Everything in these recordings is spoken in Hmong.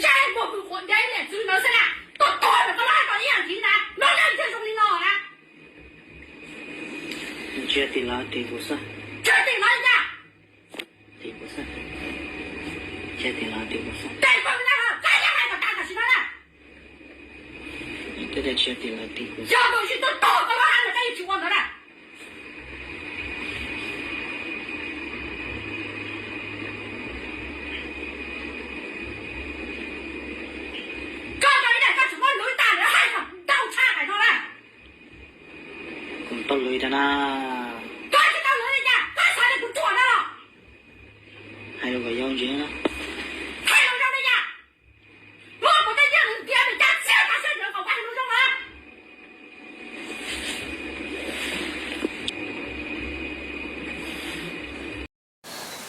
Tsis muaj hwj huam nrog niam txiv lawv xwb na, tuaj tuag ntawm koj lub haj no ib yam thiv na, lub neej thiaj zoo li no na. Tsis yog tim lawv tim kuv xwb. Tsis yog tim lawv li cas? Tim kuv xwb. Tsis yog tim lawv tim kuv xwb. Ces koj li na, koj yeej hais kom tas tam sim no na. Twb tias tsis yog tim lawv tim kuv. Yog tus tsis tuaj tuag koj lub haj no koj yeej tsis ua ntawd na. Koj tau ib daim koj tseem muab luv tas lawv hais kom ntau tshaj daim no na. Kuv tau luv tas na. Koj tsis tau luv li cas, koj xav li kuv ruam no los? Hais lus kom zoo ntsis na. Hais lus zoo li cas? Muab kuv tej nyiaj lus ntiav nws cab txiag tas siab ntawd kom kuv hais lus zoo na.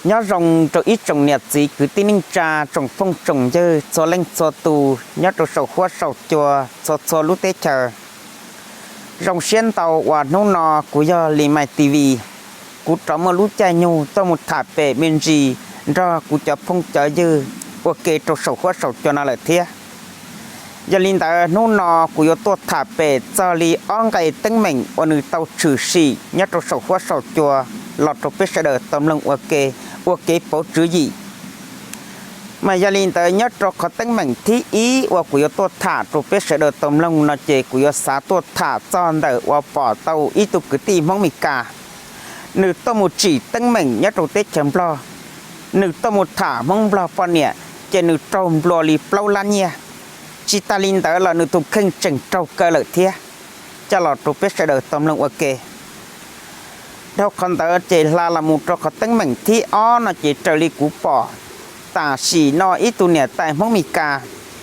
Nyob zoo rau ib tsoom niam txiv kwv tij neej tsa, tsoom phooj tsoom ywg txhua leej txhua tus nyob rau saum huab saum cua txhua txhua lub teb chaws. Zoo siab ntau uas hnub no kuv yog Lis Mais T V, kuv rov muaj lub caij nyoog tuaj mus tham pem me ntsis nrog kuv cov phooj cov ywg ua ke rau saum huab saum cua no lawm thiab. Yog li ntawd hnub no kuv yuav tuaj tham pem txog li ob nqe teeb meem uas nws tau tshwm sim nyob rau saum huab saum cua los rau peb sawv daws tau mloog ua ke, ua kev pauv tswv yim. Mas yog li ntawd nyob rau qhov teeb meem thib ib uas kuv yuav tuaj tham rau peb sawv daws tau mloog no ces kuv yuav xav tuaj tham txog ntawm uas pom tau ib tug kwv tij Hmoob Mes Kas, nws tuaj mus tsim teeb meem nyob rau teb chaws Nplog. Nws tuaj mus tham Hmoob Nplog poj niam ces nws raug nplua li plaub lab nyiaj. Tsis tas li ntawd los nws tus kheej tseem raug kaw lawm thiab, coj los rau peb sawv daws tau mloog ua ke. Dhau qhov ntawd ces hla los mus rau qhov teeb meem thib ob no ces raws li kuv pom, tam sim no ib tug niam tais Hmoob Mes Kas,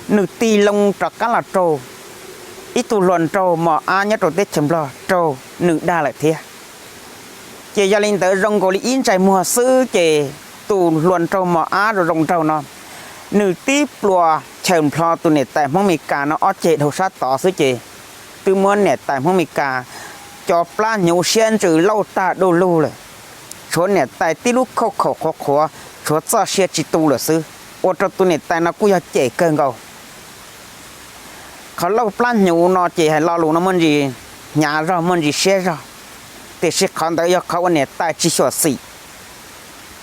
nws tig loo rov qab los raug ib tug hluas nraug mos ab nyob rau teb chaws Nplog raug nws dag lawm thiab. Ces yog li ntawd zoo nkaus li ib ntsais muag xwb ces tus hluas nraug mos ab zoo zoo nraug no, nws tib pluas chaws nplho tus niam tais Hmoob Mes Kas no ob ceg dhau sab tod xwb ces twb muab niam tais Hmoob Mes Kas cov plab hnyuv siab ntsws lauj tag du lug lawm. Tshuav niam tais tib lub khauj khaum qhuav qhuav, tshuav txoj sia tsis tu lawm xwb, ua rau tus niam tais no kuj yog cem kawg nkaus. Qhov lauj plab hnyuv no ces hais lo lus no muaj ntsis hnyav zog muaj ntsis siab zog, tiam sis qhov ntawd yog qhov uas niam tais tsis xyuam xim.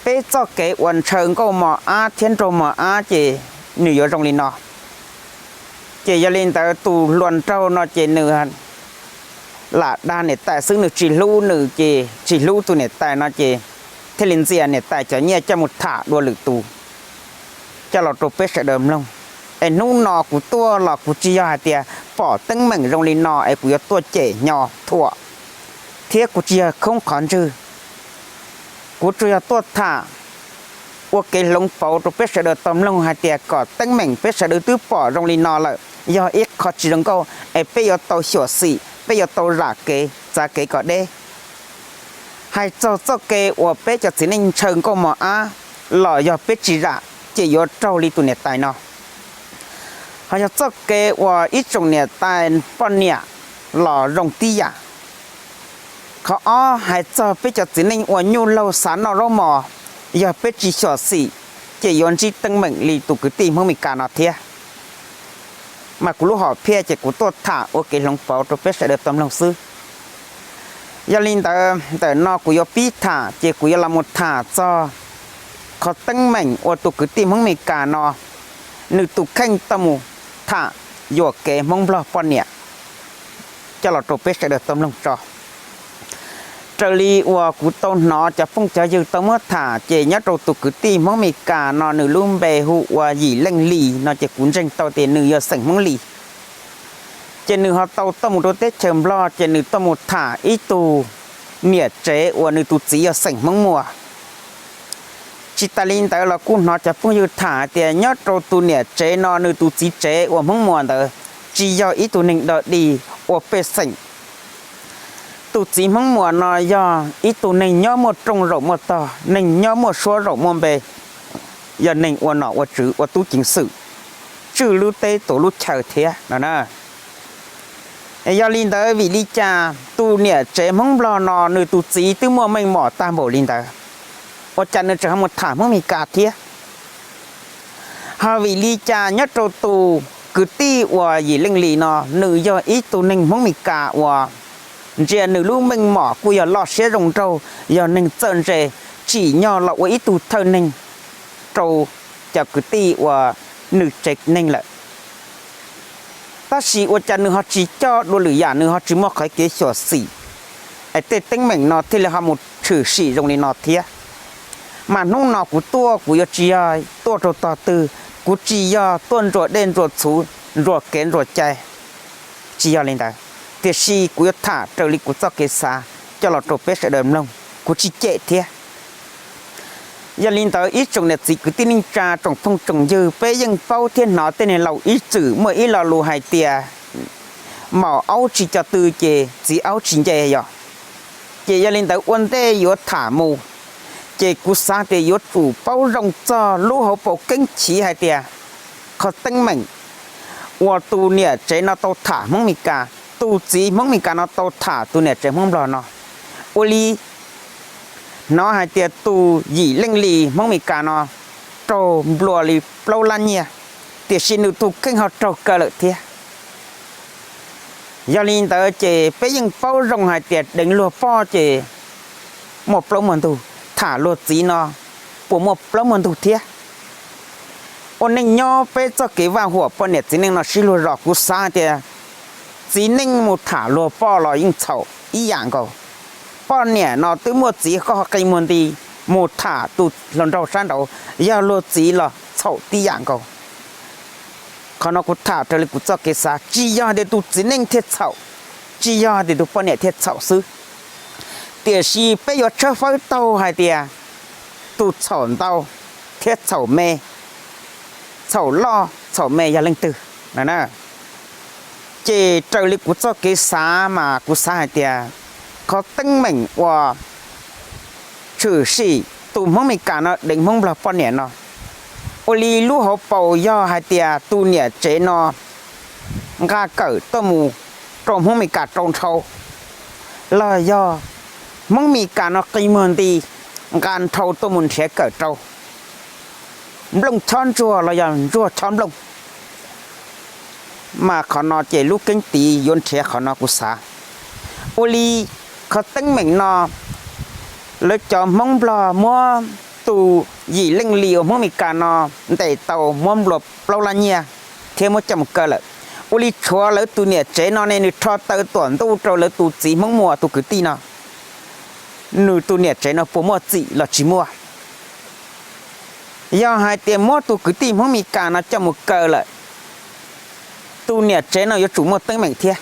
Peb txoj kev uas ntshaw nkauj mos ab thiab nraug mos ab ces nws yuav zoo li no. Ces yog li ntawd tus hluas nraug no ces nws lam dag niam tais xwb, nws tsis hlub nws ces tsis hlub tus niam tais no ces thiaj li ntxias niam tais cov nyiaj coj mus tham dua lwm tus, coj los rau peb sawv daws mloog. Es hnub no kuv tuaj los kuv tsis yog hais tias pom teeb meem zoo li no es kuv yuav tuaj cem hnyo thuam, thiab kuv tsis yog khoob qhov ntswg. Kuv tsuas yog tuaj tham ua kev hloov pauv rau peb sawv daws tau mloog hais tias kom teeb meem peb sawv daws twb pom zoo li no lawm yog ib qho tsis zoo nkauj es peb yuav tau xyuam xim, peb yuav tau zam kev txav kev kom deb. Hais txog txoj kev uas peb cov txiv neej ntshaw nkauj mos ab los yog peb tsis zam ces yuav raug li tus niam tais no. Ho yog txoj kev uas ib tsoom niam tais poj niam los zoo tib yam. Qhov ob, hais txog peb cov txiv neej uas nyuj laug xav noj zaub mos, yog peb tsis xyuam xim ces yuav ntsib teeb meem li tus kwv tij Hmoob Mes Kas no thiab. Mas kuv lub hom phiaj ces kuv tuaj tham ua kev hloov pauv rau peb sawv daws tau mloog xwb. Yog li ntawd ntawm no kuv yuav pib tham ces kuv yuav los mus tham txog qhov teeb meem uas tus kwv tij Hmoob Mes Kas no nws tus kheej tau mus tham yuam kev Hmoob Nplog poj niam coj los rau peb sawv daws tau mloog tso. Raws li uas kuv tau hnov cov phooj cov ywg tau muab tham ces nyob rau tus kwv tij Hmoob Mes Kas no nws lub npe hu ua Yim Leej Lis no ces kuv ntseeg tau tias nws yog xeem Hmoob Lis. Ces nws ho tau tuaj mus rau teb chaws Nplog ces nws tuaj mus tham ib tug niam tsev uas nws tus txiv yog xeem Hmoob Muas. Tsis tas li ntawd los kuj hnov cov phooj ywg tham hais tias nyob rau tus niam tsev no nws tus txiv tsev uas Hmoob Muas ntawd tsis yog ib tug neeg dog dig ua pej xeem. Tus txiv Hmoob Muas no yog ib tug neeg nyob muaj rooj zaum muaj tog, neeg nyob muaj suab zaum muaj npe, yog neeg ua nom ua tswv ua tub ceev xwm, tswj lub teb tuav lub chaw thiab no na. Yog li ntawd vim li cas tus niam tsev Hmoob Nplog no nws tus txiv twb muaj meej mom tag npaum li ntawd, ua cas nws tseem ho mus tham Hmoob Mes Kas thiab? Ho vim li cas nyob rau tus kwv tij uas Yim Leej Lis no nws yog ib tug neeg Hmoob Mes Kas uas ntsia nws lub meej mom kuj yog loj siab zoo nraug, yog neeg txawj ntse, tsim nyog los ua ib tug thawj neeg rau cov kwv tij uas nws tsev neeg lawm. Tab sis ua cas nws ho tsis coj dua lwm yam, nws ho tsis muaj qhov kev xyuam xim, es tej teeb meem no thiaj li ho mus tshwm sim zoo li no thiab. Mas hnub no kuv tuaj kuv yuav tsis yog tuaj rau tog twg, kuv tsis yog tuaj ntsuas dej ntsuas txhuv, ntsuas kev ntsuas cai, tsis yog li ntawd. Tiam sis kuv yuav tham raws li kuv txoj kev xav coj los rau peb sawv daws mloog, kuv tsis cem thiab. Yog li ntawd ib tsoom niam txiv kwv tij neej tsa tsoom phooj tsoom ywg, peb yeej paub thiab hnov tej neeg laus ib txwm muaj ib lo lus hais tias maum aub tsis co tw ces txiv aub tsis nce yog. Ces yog li ntawd ua ntej yuav tham mus, ces kuv xav tias yuav tsum paub zoo txog lub hauv paus keeb chiv hais tias qhov teeb meem uas tus niam tsev no tau tham Hmoob Mes Kas, tus txiv Hmoob Mes Kas no tau tham tus niam tsev Hmoob Nplog no, ua li hnov hais tias tus Yim Leej Lis Hmoob Mes Kas no raug nplua li plaub lab nyiaj, tiam sis nws tus kheej ho raug kaw lawm thiab. Yog li ntawd ces peb yeej paub zoo hais tias deev luag poj ces muaj plaub muaj ntug, tham luag txiv no puas muaj plaub muaj ntug thiab. Ua neej nyob peb txoj kev vaj huam poj niam txiv neej no sib luag zos, kuv xav hais tias txiv neej mus tham luag poj los yeej txhaum ib yam nkaus. Poj niam no twb muaj txiv, koj ho qi muag nti mus tham tus hluas nraug sab nraud, yog luag txiv los txhaum tib yam nkaus. Qhov no kuv tham raws li kuv txoj kev xav, tsis yog hais tias tus txiv neej thiaj txhaum, tsis yog hais tias tus poj niam thiaj txhaum xwb, tiam sis peb yuav tshawb fawb taug hais tias tus txhaum ntau thiab txhaum me, txhaum loj txhaum me yog leej twg. Ces raws li kuv txoj kev xav mas kuv xav hais tias qhov teeb meem uas tshwm sim tus Hmoob Mes Kas no deev Hmoob Nplog poj niam no, ua li lub hauv paus yog hais tias tus niam tsev no nqa kawm tuaj mus rau Hmoob Mes Kas rau nrhau, los yog Hmoob Mes Kas no qi muag nti nqa nrhau tuaj mus nrhiav kawm rau nplooj chob ntsuag los yog ntsuag chob nplooj. Mas qhov no ces lub keeb tiv yuav nrhiav qhov no kuv xav. Ua li qhov teeb meem no lawv cov Hmoob Nplog muab tus Yim Leej Lis uas Hmoob Mes Kas no ntes tau, muab nplua plaub lab nyiaj thiab muab coj mus kaw lawm. Ua li tshuav lawv tus niam tsev no ne nws rho taw tuam ntuj rau lawv tus txiv Hmoob Muas tus kwv tij no, nws tus niam tsev no puas muaj txim los tsis muaj? Yog hais tias muab tus kwv tij Hmoob Mes Kas no coj mus kaw lawm, tus niam tsev no yuav tsum muaj teeb meem thiab.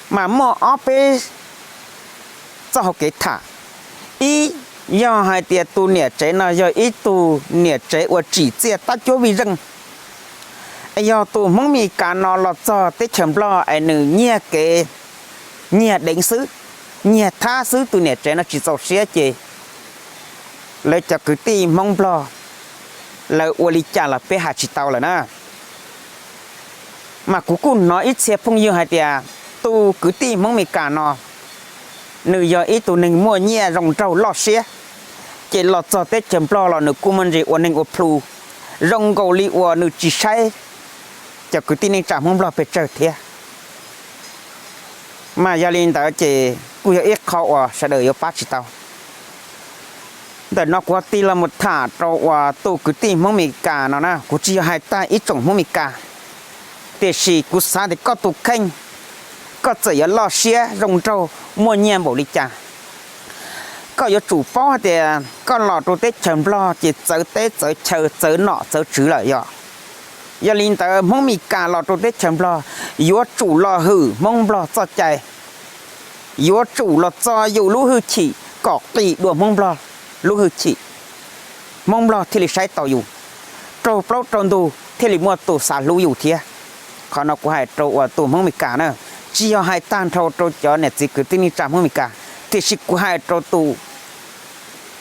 Mas muaj ob peb txoj hauv kev tham. Ib, yog hais tias tus niam tsev no yog ib tug niam tsev uas tsim txiaj tab cuab vij zeej, yog tus Hmoob Mes Kas no los txog teb chaws Nplog es nws nyiag kev nyiag deev xwb, nyiag thab xwb, tus niam tsev no tsis txaus siab ces lawv cov kwv tij Hmoob Nplog lawv ua li cas los peb hais tsis tau lawm na. Mas kuv kuj hnov ib txhia phooj ywg hais tias tus kwv tij Hmoob Mes Kas no nws yog ib tug neeg muaj nyiaj zoo nraug loj siab, ces los txog teb chaws Nplog los nws kuj muaj ntsis ua neeg ua plhu, zoo nkaus li uas nws tsis saib cov kwv tij neej tsa Hmoob Nplog pes tsawg thiab. Mas yog li ntawd ces kuj yog ib qho uas sawv daws yuav pab tsis tau. Ntawm no kuv ho tig los mus tham rau uas tus kwv tij Hmoob Mes Kas no na, kuv tsis yog hais tag ib tsoom Hmoob Mes Kas, tiam sis kuv xav tias koj tus kheej, koj txawm yuav loj siab zoo nraug muaj nyiaj npaum li cas, koj yuav tsum paub hais tias koj los rau teb chaws Nplog ces txawv teb txawv chaw txawv nom txawv tswv lawm yog. Yog li ntawd Hmoob Mes Kas los rau teb chaws Nplog yuav tsum los hwm Hmoob Nplog txoj cai, yuav tsum los txo yus lub hwj chim kom qis dua Hmoob Nplog lub hwj chim, Hmoob Nplog thiaj li saib tau yus, raug plaub raug ntug thiaj li muaj tus xav hlub yus thiab. Qhov no kuv hais rau uas tus Hmoob Mes Kas na, tsis yog hais tag nrho rau cov niam txiv kwv tij neej tsa Hmoob Mes Kas, tiam sis kuv hais rau tus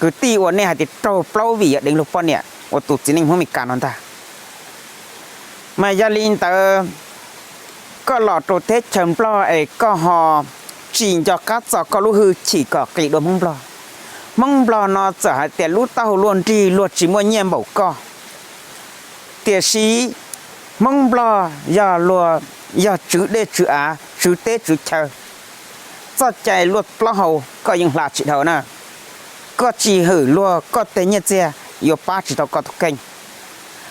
kwv tij uas nej hais tias raug plaub vim yog deev luag poj niam uas tus txiv neej Hmoob Mes Kas no ntag. Mas yog li ntawd, koj los rau teb chaws Nplog es koj ho tsis nco qab txo koj lub hwj chim kom qis dua Hmoob Nplog. Hmoob Nplog no txawm hais tias lub taub hau luaj nrig luag tsis muaj nyiaj npaum koj, Tiam sis Hmoob Nplog yog luag, yog tswv dej tswv av, tswv teb tswv chaw, txoj cai luaj plaub hau koj yeej hla tsis dhau na. Koj tsis hwm luag, koj tej nyiaj txiag yuav pab tsis tau koj tus kheej.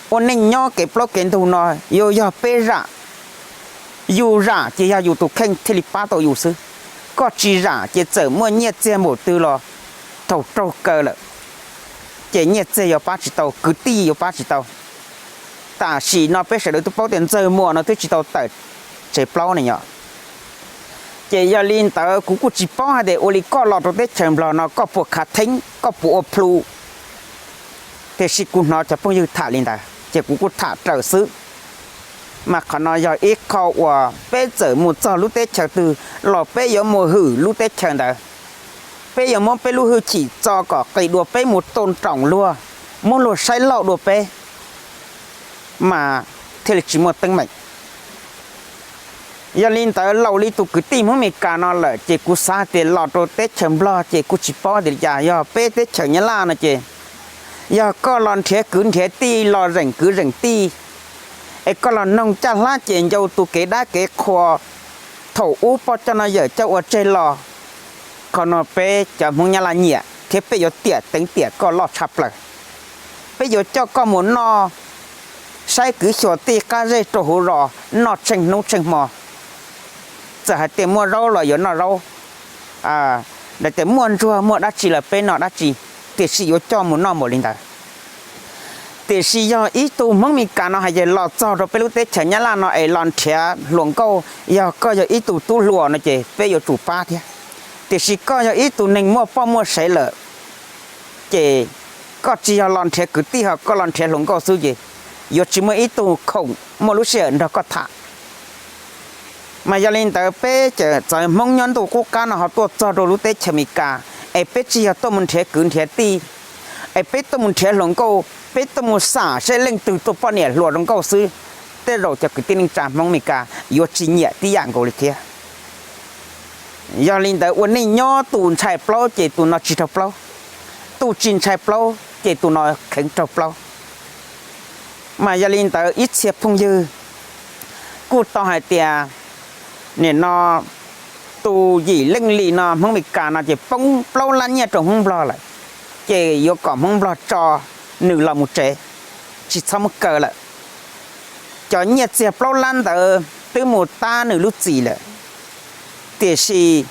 Ua neej nyob kev plaub kev ntug no yuav yog peb zam, yus zam ces yog yus tus kheej thiaj li pab tau yus xwb. Koj tsis zam ces txawm muaj nyiaj txiag npaum twg los thaum raug kaw lawm ces nyiaj txiag yuav pab tsis tau, kwv tij yuav pab tsis tau. Tam sim no peb sawv daws twb paub tias Ntxawg Muas no twb tsis tau tawm tsev plaub ne yom. Ces yog li ntawd kuv kuj tsis paub hais tias ua li koj los rau teb chaws Nplog no koj puas khav theeb, koj puas ua plhu. Tiam sis kuv hnov cov phooj ywg tham li ntawd ces kuv kuj tham raws xwb. Mas qhov no yog ib qho uas peb txawm mus txog lub teb chaws twg los peb yuav mus hwm lub teb chaws ntawd. Peb yuav muab peb lub hwj chim txo kom qis dua peb mus tôn trọng luag, muab luag saib lauj dua peb, mas thiaj li tsis muaj teeb meem. Yog li ntawd laus li tus kwv tij Hmoob Mes Kas no lawm ces kuv xav tias los rau teb chaws Nplog ces kuj tsis paub tias li cas. Yog peb teb chaws Nyab Laj no ces yog koj los nrhiav kwv nrhiav tij, los zeem kwv zeem tij, es koj los noog caj hlab ces ncau tus kev dab kev qhua thaum ub poj coj no yawm coj ua tseg los. Qhov no peb cov Hmoob Nyab Laj nyiam thiab peb yuav tiam teev tiam koj loj tshaj plaws. Peb yuav coj koj mus noj, saib kwv xyuas tij qab zej rau hauv zos noj tsheej hnub tsheej hmo. Txawm hais tias muaj zaub los yuav noj zaub, tias muaj ntsuag muaj dab tsi los peb noj dab tsi, tiam sis yuav coj mus noj npaum li ntawd. Tiam sis yog ib tug Hmoob Mes Kas no hais tias los txog rau peb lub teb chaws Nyab Laj no es los nrhiav hluas nkauj, yog koj yog ib tug tub hluas no ces peb yuav tsum pab thiab. Tiam sis koj yog ib tug neeg muaj poj muaj sev lawm, ces koj tsis yog los nrhiav kwv tij ho koj los nrhiav hluas nkauj xwb ces yuav tsis muaj ib tug khoom muaj lub sij hawm nrog koj tham. Mas yog li ntawd peb cov txawv Hmoob nyob ntuj qub qab no ho tuaj txog rau lub teb chaws Amelikas, es peb tsis yog tuaj mus nrhiav kwv nrhiav tij, es peb tuaj mus nrhiav hluas nkauj, peb tuaj mus xam seb leej twg tus poj niam hluas zoo nkauj xwb, tej zaum cov kwv tij neej tsa Hmoob Amelikas yuav tsis nyiam tib yam nkaus li thiab. Yog li ntawd ua neej nyob tus ntshai plaub ces tus no tsis raug plaub, tus tsis ntshai plaub ces tus no kheev raug plaub. Mas yog li ntawd ib txhia phooj ywg kuj tau hais tias, nim no tus Yim Leej Lis no Hmoob Amelikas no ces poob plaub lab nyiaj rau Hmoob Nplog lawm, ces yuav kom Hmoob Nplog tso nws los mus tsev, tsis txhob muab kaw lawm. Cov nyiaj txiag plaub lab ntawd twb mus tab nws lub txim lawm. Tiam sis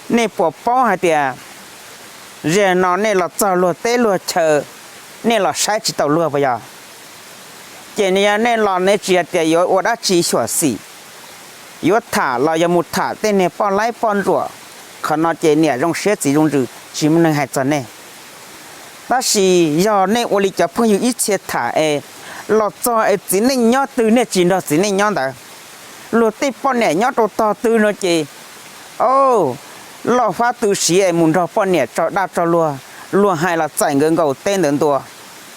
nej puas paub hais tias zaum no nej los txog luag teb luag chaw, nej los saib tsis taus luag puas yog? Ces yog nej los nej tsis hais tias yuav ua dab tsi xyuam xim, yuav tham los yog mus tham tej niag poj laib poj ntsuam, qhov no ces niam zoo siab txiv zoo ntsws tsis muaj neeg hais txog nej. Tab sis yog nej ua li cov phooj ywg ib txhia tham es los txog es txiv neej nyob twg nej tsis nrog txiv neej nyob ntawd, luag tej poj niam nyob rau tog twg no ces, o, loj fab tw siv es mus nrog poj niam tso daj tso luag, luag hais los txais nkawd nkaus teb ntawd ntua,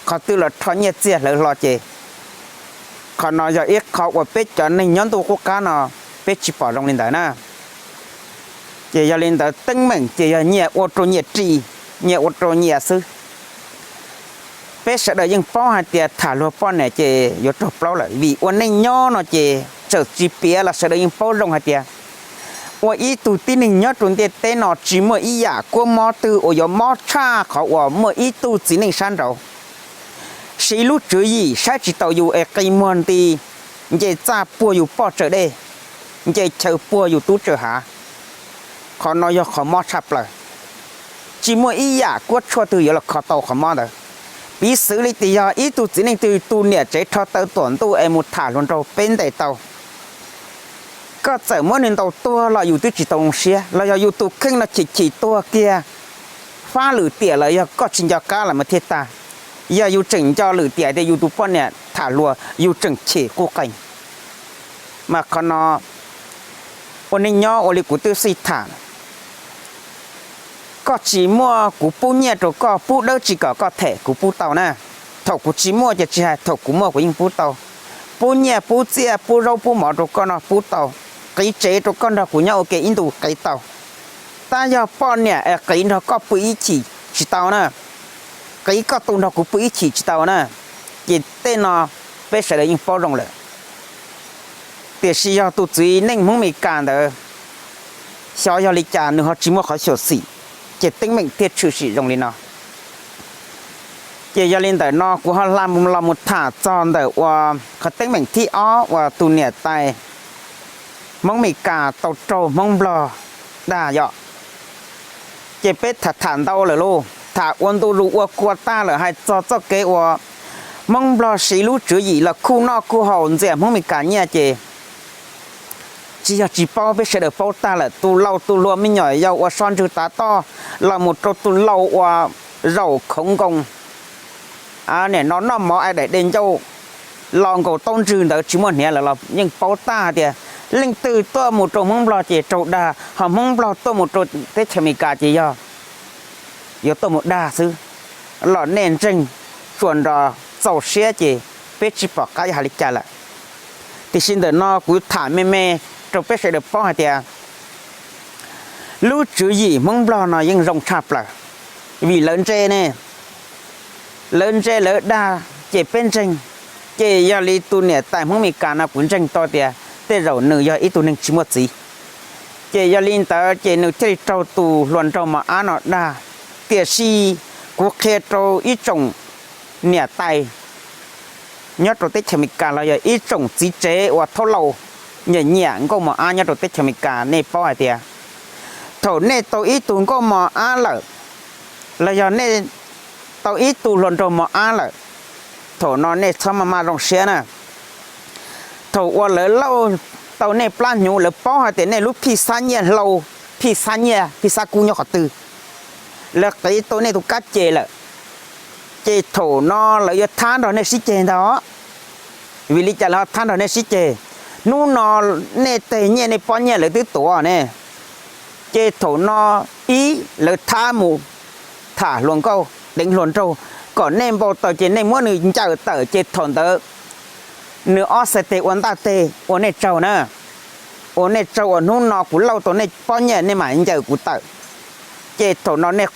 qhov twg los rho nyiaj txiag hlawv hlo ces qhov no yog ib qho uas peb cov neeg nyob ntuj qub qab no peb tsis pom zoo li ntawd na. Ces yog li ntawd teeb meem ces yog nyias ua rau nyias ris, nyias ua rau nyias xwb. Peb sawv daws yeej paub hais tias tham luag poj niam ces yuav raug plaub lawm, vim ua neej nyob no ces txawm tsis piav los sawv daws yeej paub zoo hais tias ua ib tug tib neeg nyob rau ntiaj teb no tsis muaj ib yam kua mob twg uas yuav mob tshaj qhov uas muaj ib tug txiv neej sab nraud siv lub tswv yim saib tsis taus yus es qi muag nti, nce txaj puag yus poj tsaws dej, nce chaw puag yus tub tsaws hav. Qhov no yog qhov mob tshaj plaws. Tsis muaj ib yam kuab tshuaj twg yuav los kho tau qhov mob ntawd. Piv xwv li tias yog ib tug txiv neej twg tus niam tsev rho taw tuam ntuj es mus tham hluas nraug peb ntes tau, koj txawm muab nws ntaus tuag los yus twb tsis tau zoo siab, los yog yus tus kheej no chim chim tuag kiag, fab lwm tiam los yog koj tsis nco qab los mas thiaj tag. Yog yus tseem nco lwm tiam tias yus tus poj niam tham hluas yus tseem chim quj qees. Mas qhov no ua neej nyob ua li kuv twb xij tham, koj tsis muaj kuv pub nyiaj rau koj, pub dawb tsi kom koj them kuv pub tau na. Thaum kuv tsis muaj ces tsis hais, thaum kuv muaj kuv yeej pub tau. Pub nyiaj pub txiaj pub zaub pub mov rau koj no pub tau, qiv tsev rau koj nrog kuv nyob ua ke ib ntus qiv tau. Tab yog poj niam es qiv nrog koj pw ib chim tsis tau na, qiv koj tu nrog kuv pw ib chim tsis tau na, ces tej no peb sawv daws yeej paub zoo lawm. Tiam sis yog tus txiv neej Hmoob Meskas ntawd xyov yog li cas nws ho tsis muaj qhov xyuam xim, ces teeb meem thiaj tshwm sim zoo li no. Ces yog li ntawm no kuv ho hla los mus tham txog ntawm uas qhov teeb meem thib ob uas tus niam tais Hmoob Meskas tau raug Hmoob Nplog dag yom. Ces peb tham tham ntau lawm lauj, tham ua ntu zus ua kua tag lawm hais txog txoj kev uas Hmoob Nplog siv lub tswv yim los khuj noj khuj haus ntxias Hmoob Meskas nyiaj ces tsis yog tsis paub, peb sawv daws paub tag lawm. Tus laus tus hluas me nyuam yaus uas so ntswg tav toj los mus rau tus laus uas zaum khoov nkoos, nim no noj mov ai daim de ncauj los nkaus taub ntswg ntawd tsis muaj hniav lawm los yeej paub tag hais tias leej twg tuaj mus rau Hmoob Nplog ces raug dag, ho Hmoob Nplog tuaj mus rau teb chaws Amelikas ces yog yuav tuaj mus dag xwb. Los nej ntseeg tsuas nrog txaus siab ces peb tsis pom qab yuav hais li cas lawm. Tiam sis ntawm no kuv tham me me rau peb sawv daws paub hais tias lub tswv yim Hmoob Nplog no yeej zoo tshaj plaws, vim lawv ntse ne, lawv ntse lawv dag ces peb ntseeg. Ces yog li tus niam tais Hmoob Amelikas no kuv ntseeg tau tias tej zaum nws yog ib tug neeg tsis muaj txiv, ces yog li ntawd ces nws thiaj li raug tus hluas nraug mos ab no dag. Tiam sis kuv qhia rau ib tsoom niam tais nyob rau teb chaws Amelikas los yog ib tsoom txiv tsev uas thaub laus nyiam nyiam nkauj mos ab nyob rau teb chaws Amelikas, nej paub hais tias thaum nej tau ib tug nkauj mos ab lawm los yog nej tau ib tug hluas nraug mos ab lawm, thaum no nej txhob maj maj zoo siab na. Thaum uas lawv lauj tau nej plab hnyuv, lawv paub hais tias nej lub phij xab nyiaj hlau, phij xab nyiaj phij xab kub nyob qhov twg, lawv qiv tau nej tus kab ces lawm, ces thaum no lawv yuav thab nrog nej sib ceg ntag. Vim li cas lawv ho thab nrog nej sib ceg? Hnub no nej teg nyiaj nej pob nyiaj lawv twb tuav ne, ces thaum no ib lawv thab mus tham hluas nkauj deev hluas nraug kom nej npau taws ces nej muab nws ncaws tawm ces thaum ntawd nws ob xais teg ua ntaj teg ua nej tsaug na, ua nej tsaug uas hnub no kuv lauj tau nej pob nyiaj nej mam ncaws kuv tawm, ces thaum no nej